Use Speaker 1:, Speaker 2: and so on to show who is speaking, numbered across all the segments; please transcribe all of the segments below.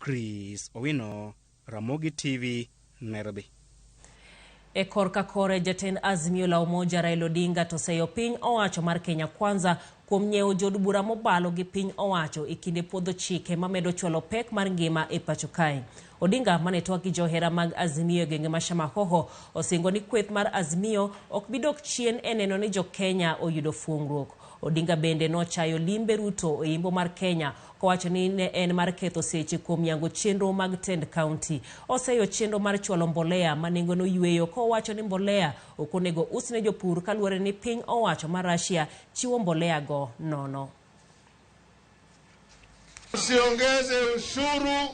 Speaker 1: Chris Owino, Ramogi TV, Nairobi.
Speaker 2: E korka kore, jatend Azimio la Umoja Raila Odinga to oseyo piny owacho mar Kenya Kwanza kuom nyiewo jood bura mobalo gi piny owacho e kinde puodho chike mamedo chwalo pek mar ngima e pacho kae. Odinga mane twak gi johera mag Azimio e gwenge ma Shamahoho osingo ni kweth mar Azimio ok bi dok chien e neno ni jo Kenya oyudo fuong'ruok. Odinga bende nochayo limbe Ruto e imbo mar Kenya kowacho ni ne en mar ketho seche kuom yango chenro mag tend kaunti. Oseyo chenro mar chwalo mbolea ma nengone oyweyo kowacho ni mbolea ok onego us ne jopur kaluwore ni piny owacho mar Russia chiwo mbolea go nono.
Speaker 3: Usiongeze ushuru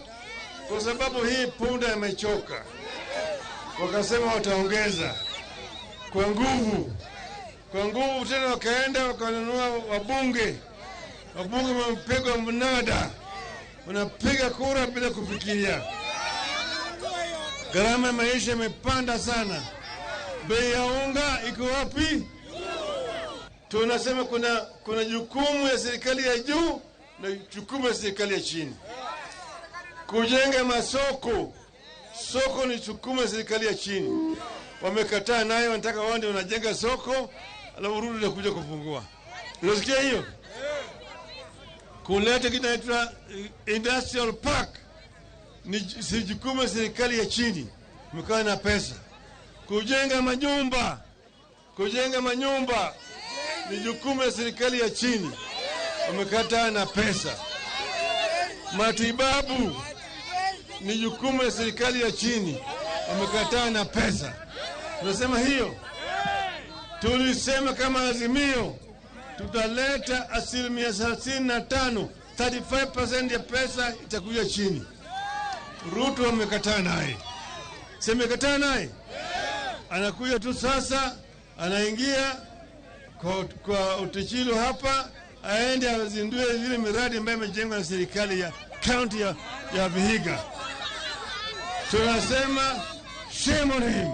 Speaker 3: kwa sababu hii punda imechoka. Wakasema wataongeza kwa nguvu, kwa nguvu tena, wakaenda wakanunua wabunge, wabunge wamepigwa mnada, wanapiga kura bila kufikiria. Gharama ya maisha imepanda sana, bei ya unga iko wapi? Tunasema kuna jukumu ya serikali ya juu na jukumu ya serikali ya chini. Kujenga masoko, soko ni jukumu ya serikali ya chini. Wamekataa nayo, wanataka wao ndio wanajenga soko, alafu Ruto ndio kuja kufungua. Unasikia hiyo? Kuleta kitu inaitwa industrial park ni si jukumu ya serikali ya chini, mkawa na pesa. Kujenga manyumba, kujenga manyumba ni jukumu ya serikali ya chini, wamekataa na pesa. Matibabu ni jukumu ya serikali ya chini, wamekataa na pesa. Tunasema hiyo, tulisema kama Azimio tutaleta 35%, 35% ya pesa itakuja chini. Ruto amekataa naye, si amekataa naye, anakuja tu sasa, anaingia kwa Ottichilo hapa, aende azindue zile miradi ambayo imejengwa na serikali ya county ya Vihiga. Tunasema shame on him.